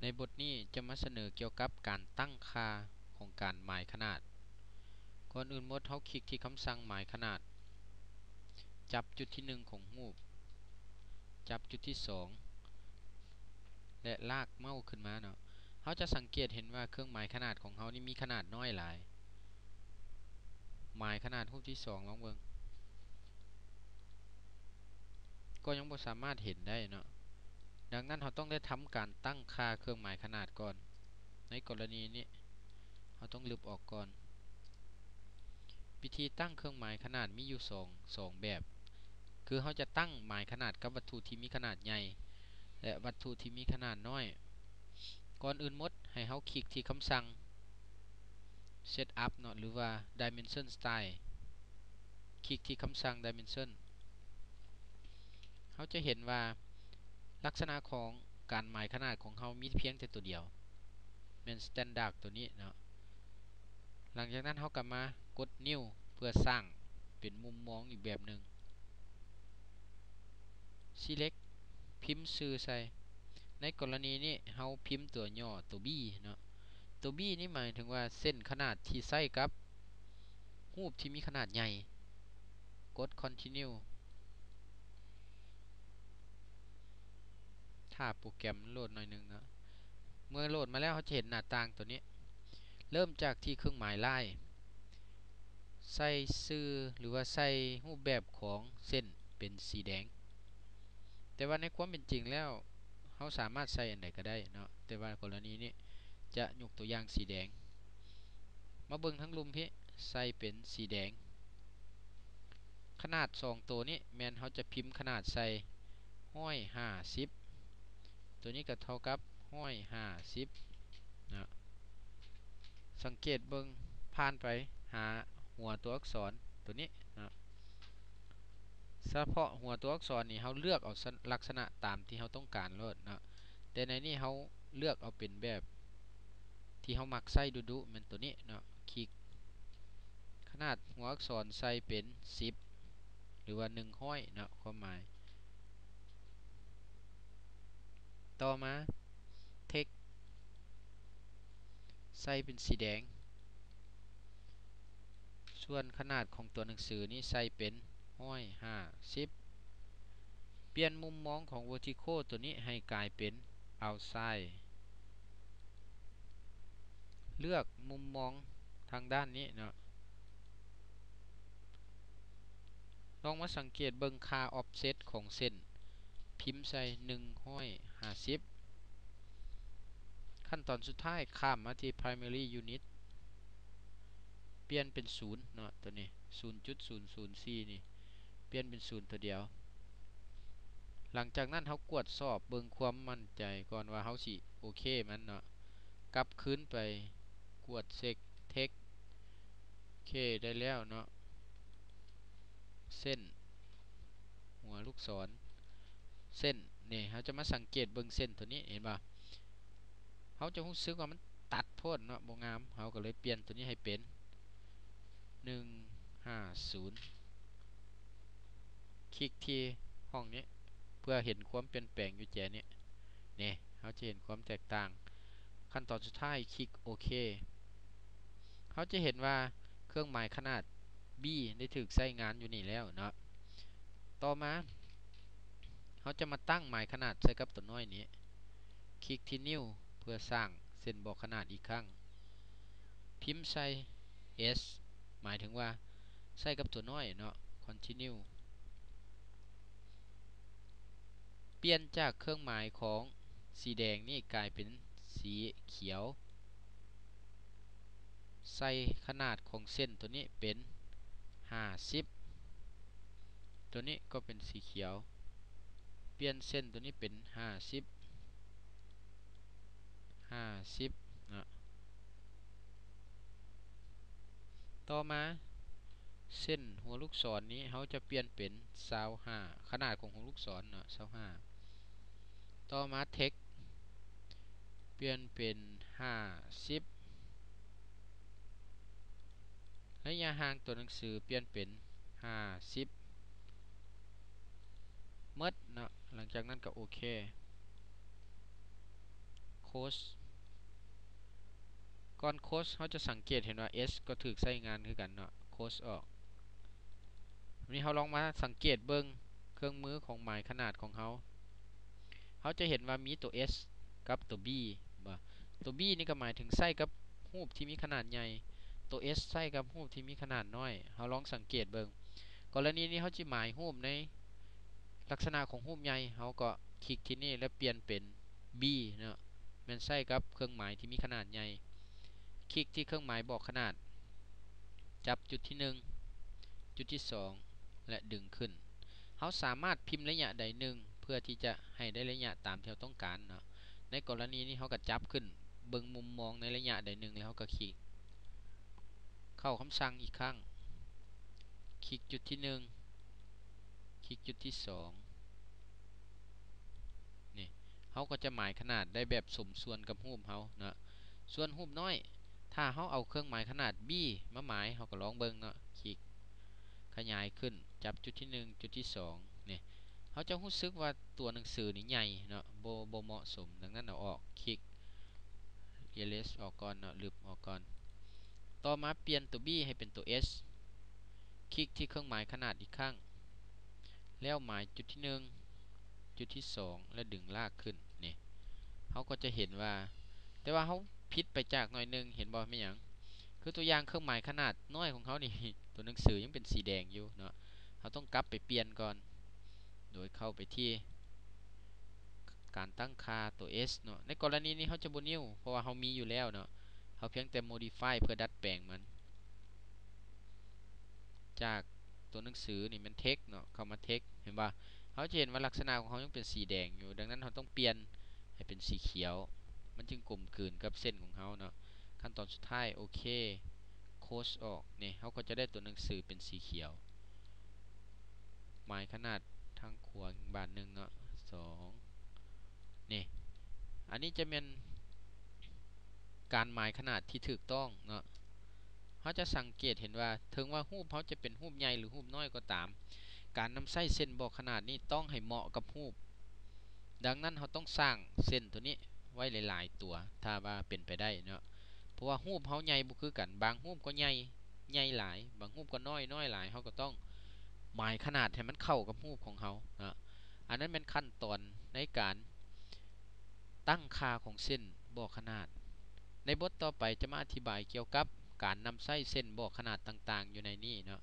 ໃນບົດນີ້ຈະມາສະເໜີກ່ຽວກັບການຕັ້ງຄ່າຂອງການໝາຍຂະໜາດ. ກ່ອນອື່ນໝົດເຮົາຄລິກທີ່ຄຳສັ່ງໝາຍຂະໜາດ, ຈັບຈຸດທີໜຶ່ງຂອງຮູບ, ຈັບຈຸດທີສອງ ແລະ ລາກເມົາຂຶ້ນມາເນາະ. ເຮົາຈະສັງເກດເຫັນວ່າເຄື່ອງໝາຍຂະໜາດຂອງເຮົານີ້ມີຂະໜາດນ້ອຍຫຼາຍ. ໝາຍຂະໜາດຮູບທີສອງລອງເບິ່ງ. ກໍຍັງບໍ່ສາມາດເຫັນໄດ້ເນາະ. ດັ່ງນັ້ນເຮົາຕ້ອງໄດ້ທຳການຕັ້ງຄ່າເຄື່ອງໝາຍຂະໜາດກ່ອນ. ໃນກໍລະນີນີ້ເຮົາຕ້ອງລຶບອອກກ່ອນ. ວິທີຕັ້ງເຄື່ອງໝາຍຂະໜາດມີຢູ່ສອງ ສອງແບບ ຄືເຮົາຈະຕັ້ງໝາຍຂະໜາດກັບວັດຖຸທີ່ມີຂະໜາດໃຫຍ່ ແລະ ວັດຖຸທີ່ມີຂະໜາດນ້ອຍ. ກ່ອນອື່ນໝົດໃຫ້ເຮົາຄລິກທີ່ຄຳສັ່ງ Setup ເນາະ ຫຼືວ່າ Dimension Style. ຄລິກທີ່ຄຳສັ່ງ Dimension. ເຮົາຈະເຫັນວ່າລັກສະນະຂອງການໝາຍຂະໜາດຂອງເຮົາມີພຽງແຕ່ຕົວດຽວ ແມ່ນ Standard ຕົວນີ້ເນາະ. ຫຼັງຈາກນັ້ນເຮົາກໍມາກົດ New ເພື່ອສ້າງເປັນມຸມມອງອີກແບບໜຶ່ງ. Select ພິມຊື່ໃສ່. ໃນກໍລະນີນີ້ເຮົາພິມຕົວຫຍໍ້ຕົວ B ເນາະ. ຕົວ B ນີ້ໝາຍເຖິງວ່າເສັ້ນຂະໜາດທີ່ໃຊ້ກັບຮູບທີ່ມີຂະໜາດໃຫຍ່. ກົດ Continue. ຖ້າໂປຣແກຣມໂຫຼດໜ້ອຍໜຶ່ງເນາະ. ເມື່ອໂຫຼດມາແລ້ວເຮົາຈະເຫັນໜ້າຕ່າງຕົວນີ້. ເລີ່ມຈາກທີ່ເຄື່ອງໝາຍລາຍ. ໃສ່ຊື່ ຫຼືວ່າໃສ່ຮູບແບບຂອງເສັ້ນເປັນສີແດງ. ແຕ່ວ່າໃນຄວາມເປັນຈິງແລ້ວ ເຮົາສາມາດໃສ່ອັນໃດກໍໄດ້ເນາະ, ແຕ່ວ່າກໍລະນີນີ້ຈະຍົກຕົວຢ່າງສີແດງ. ມາເບິ່ງທາງລຸ່ມພີ້ ໃສ່ເປັນສີແດງ. ຂະໜາດສອງໂຕນີ້ແມ່ນເຮົາຈະພິມຂະໜາດໃສ່ຮ້ອຍຫ້າສິບ ຕົວນີ້ກໍເທົ່າກັບຮ້ອຍຫ້າສິບນະ. ສັງເກດເບິ່ງ ຜ່ານໄປຫາຫົວຕົວອັກສອນຕົວນີ້ນະ. ສະເພາະຫົວຕົວອັກສອນນີ້ ເຮົາເລືອກເອົາ ສະ ລັກສະນະຕາມທີ່ເຮົາຕ້ອງການໂລດເນາະ, ແຕ່ໃນນີ້ເຮົາເລືອກເອົາເປັນແບບທີ່ເຮົາມັກໃຊ້ດຸໆ ແມ່ນຕົວນີ້ເນາະ. ຄລິກ ຂະໜາດຫົວອັກສອນໃສ່ເປັນສິບ ຫຼືວ່າໜຶ່ງຮ້ອຍເນາະ ຄວາມໝາຍ. ຕໍ່ມາ Text ໃສ່ເປັນສີແດງ, ສ່ວນຂະໜາດຂອງຕົວໜັງສືນີ້ໃສ່ເປັນຮ້ອຍຫ້າສິບ. ປ່ຽນມຸມມອງຂອງ Vertical ຕົວນີ້ໃຫ້ກາຍເປັນ Outside. ເລືອກມຸມມອງທາງດ້ານນີ້ເນາະ. ລອງມາສັງເກດເບິ່ງຄ່າ Offset ຂອງເສັ້ນ, ພິມໃສ່ໜຶ່ງຮ້ອຍຫ້າສິບ. ຂັ້ນຕອນສຸດທ້າຍ ຂ້າມມາທີ່ Primary Unit ປ່ຽນເປັນສູນເນາະ, ຕົວນີ້ ສູນຈຸດສູນສູນສີ່ນີ້ ປ່ຽນເປັນສູນຕົວດຽວ. ຫຼັງຈາກນັ້ນເຮົາກວດສອບເບິ່ງຄວາມໝັ້ນໃຈກ່ອນວ່າເຮົາຊິໂອເຄມັນເນາະ. ກັບຄືນໄປກວດເຊັກ Text. ໂອເຄ ໄດ້ແລ້ວເນາະ. ເສັ້ນ ຫົວລູກສອນ ເສັ້ນນີ້ ເຮົາຈະມາສັງເກດເບິ່ງເສັ້ນຕົວນີ້ ເຫັນບໍ່? ເຮົາຈະຮູ້ສຶກວ່າມັນຕັດໂພດເນາະ, ບໍ່ງາມ. ເຮົາກໍເລີຍປ່ຽນຕົວນີ້ໃຫ້ເປັນ ໜຶ່ງຫ້າສູນ. ຄລິກທີ່ຫ້ອງນີ້ ເພື່ອເຫັນຄວາມປ່ຽນແປງຢູ່ແຈນີ້. ນີ້ ເຮົາຈະເຫັນຄວາມແຕກຕ່າງ. ຂັ້ນຕອນສຸດທ້າຍ ຄລິກໂອເຄ. ເຮົາຈະເຫັນວ່າເຄື່ອງໝາຍຂະໜາດ B ໄດ້ຖືກໃຊ້ງານຢູ່ນີ້ແລ້ວເນາະ. ຕໍ່ມາ ເຮົາຈະມາຕັ້ງໝາຍຂະໜາດໃສ່ກັບຕົວນ້ອຍນີ້. ຄລິກທີ່ New ເພື່ອສ້າງເສັ້ນບອກຂະໜາດອີກຄັ້ງ. ພິມໃສ່ S ໝາຍເຖິງວ່າໃຊ້ກັບຕົວນ້ອຍເນາະ. Continue. ປ່ຽນຈາກເຄື່ອງໝາຍຂອງສີແດງນີ້ກາຍເປັນສີຂຽວ. ໃສ່ຂະໜາດຂອງເສັ້ນຕົວນີ້ເປັນຫ້າສິບ. ຕົວນີ້ກໍເປັນສີຂຽວ. ປ່ຽນເສັ້ນຕົວນີ້ເປັນຫ້າສິບ ຫ້າສິບເນາະ. ຕໍ່ມາ ເສັ້ນຫົວລູກສອນນີ້ ເຮົາຈະປ່ຽນເປັນຊາວຫ້າ ຂະໜາດຂອງຫົວລູກສອນເນາະ ຊາວຫ້າ. ຕໍ່ມາ Text ປ່ຽນເປັນຫ້າສິບ. ໄລຍະຫ່າງຕົວໜັງສືປ່ຽນເປັນຫ້າສິບ. ໝົດເນາະ. ຫຼັງຈາກນັ້ນກໍໂອເຄ. ໂຄ close ກ່ອນ close ເຮົາຈະສັງເກດເຫັນວ່າ S ກໍຖືກໃຊ້ງານຄືກັນເນາະ close ອອກ. ວັນນີ້ເຮົາລອງມາສັງເກດເບິ່ງເຄື່ອງມືຂອງໝາຍຂະໜາດຂອງເຮົາ. ເຮົາຈະເຫັນວ່າມີຕົວ S ກັບຕົວ B ບໍ່? ຕົວ B ນີ້ກໍໝາຍເຖິງໃຊ້ກັບຮູບທີ່ມີຂະໜາດໃຫຍ່, ຕົວ S ໃຊ້ກັບຮູບທີ່ມີຂະໜາດນ້ອຍ. ເຮົາລອງສັງເກດເບິ່ງ ກໍລະນີນີ້ເຮົາຊິໝາຍຮູບໃນລັກສະນະຂອງຮູບໃຫຍ່, ເຮົາກໍຄລິກທີ່ນີ້ແລ້ວປ່ຽນເປັນ B ເນາະ, ແມ່ນໃຊ້ກັບເຄື່ອງໝາຍທີ່ມີຂະໜາດໃຫຍ່. ຄລິກທີ່ເຄື່ອງໝາຍບອກຂະໜາດ, ຈັບຈຸດທີໜຶ່ງ, ຈຸດທີສອງ ແລະ ດຶງຂຶ້ນ. ເຮົາສາມາດພິມໄລຍະໃດໜຶ່ງ ເພື່ອທີ່ຈະໃຫ້ໄດ້ໄລຍະຕາມທີ່ເຮົາຕ້ອງການເນາະ. ໃນກໍລະນີນີ້ເຮົາກໍຈັບຂຶ້ນເບິ່ງມຸມມອງໃນໄລຍະໃດໜຶ່ງ ແລ້ວເຮົາກໍຄລິກເຂົ້າຄຳສັ່ງອີກຄັ້ງ, ຄລິກຈຸດທີໜຶ່ງ, ຄລິກຈຸດທີສອງ. ນີ້ ເຮົາກໍຈະໝາຍຂະໜາດໄດ້ແບບສົມສ່ວນກັບຮູບເຮົາເນາະ. ສ່ວນຮູບນ້ອຍ ຖ້າເຮົາເອົາເຄື່ອງໝາຍຂະໜາດ B ມາໝາຍ, ເຮົາກໍລອງເບິ່ງເນາະ, ຄລິກຂະຫຍາຍຂຶ້ນ, ຈັບຈຸດທີໜຶ່ງ, ຈຸດທີສອງ. ນີ້ ເຮົາຈະຮູ້ສຶກວ່າຕົວໜັງສືນີ້ໃຫຍ່ເນາະ, ບໍ່ ບໍ່ເໝາະສົມ, ດັ່ງນັ້ນເອົາອອກ, ຄລິກ erase ອອກກ່ອນເນາະ, ລຶບອອກກ່ອນ. ຕໍ່ມາປ່ຽນຕົວ B ໃຫ້ເປັນຕົວ S, ຄລິກທີ່ເຄື່ອງໝາຍຂະໜາດອີກຄັ້ງ, ແລ້ວໝາຍຈຸດທີໜຶ່ງ, ຈຸດທີສອງ ແລະ ດຶງລາກຂຶ້ນ. ນີ້ ເຮົາກໍຈະເຫັນວ່າ ແຕ່ວ່າເຮົາຜິດໄປຈາກໜ້ອຍໜຶ່ງ, ເຫັນບໍ່? ແມ່ນຫຍັງ? ຄືຕົວຢ່າງເຄື່ອງໝາຍຂະໜາດນ້ອຍຂອງເຮົານີ້ ຕົວໜັງສືຍັງເປັນສີແດງຢູ່ເນາະ. ເຮົາຕ້ອງກັບໄປປ່ຽນກ່ອນ ໂດຍເຂົ້າໄປທີ່ການຕັ້ງຄ່າຕົວ S ເນາະ. ໃນກໍລະນີນີ້ເຮົາຈະບໍ່ new ເພາະວ່າເຮົາມີຢູ່ແລ້ວເນາະ, ເຮົາພຽງແຕ່ modify ເພື່ອດັດແປງມັນ ຈາກຕົວໜັງສືນີ້ແມ່ນ text ເນາະ, ເຂົ້າມາ text ເຫັນບໍ່? ເຮົາຈະເຫັນວ່າລັກສະນະຂອງເຮົາຍັງເປັນສີແດງຢູ່, ດັ່ງນັ້ນເຮົາຕ້ອງປ່ຽນໃຫ້ເປັນສີຂຽວ, ມັນຈຶ່ງກົມກືນກັບເສັ້ນຂອງເຮົາເນາະ. ຂັ້ນຕອນສຸດທ້າຍ ໂອເຄ close ອອກ. ນີ້ ເຮົາກໍຈະໄດ້ຕົວໜັງສືເປັນສີຂຽວ. ໝາຍຂະໜາດທາງຂວາບາດໜຶ່ງເນາະ, ສອງ. ນີ້ ອັນນີ້ຈະແມ່ນການໝາຍຂະໜາດທີ່ຖືກຕ້ອງເນາະ. ເຮົາຈະສັງເກດເຫັນວ່າ ເຖິງວ່າຮູບເຮົາຈະເປັນຮູບໃຫຍ່ ຫຼື ຮູບນ້ອຍກໍຕາມ, ການນຳໃຊ້ເສັ້ນບອກຂະໜາດນີ້ຕ້ອງໃຫ້ເໝາະກັບຮູບ. ດັ່ງນັ້ນ ເຮົາຕ້ອງສ້າງເສັ້ນຕົວນີ້ໄວ້ຫຼາຍໆຕົວ ຖ້າວ່າເປັນໄປໄດ້ເນາະ, ເພາະວ່າຮູບເຮົາໃຫຍ່ບໍ່ຄືກັນ, ບາງຮູບກໍໃຫຍ່ ໃຫຍ່ຫຼາຍ, ບາງຮູບກໍນ້ອຍ ນ້ອຍຫຼາຍ, ເຮົາກໍຕ້ອງໝາຍຂະໜາດໃຫ້ມັນເຂົ້າກັບຮູບຂອງເຮົາເນາະ. ອັນນັ້ນແມ່ນຂັ້ນຕອນໃນການຕັ້ງຄ່າຂອງເສັ້ນບອກຂະໜາດ. ໃນບົດຕໍ່ໄປຈະມາອະທິບາຍກ່ຽວກັບການນຳໃຊ້ເສັ້ນບອກຂະໜາດຕ່າງໆຢູ່ໃນນີ້ເນາະ.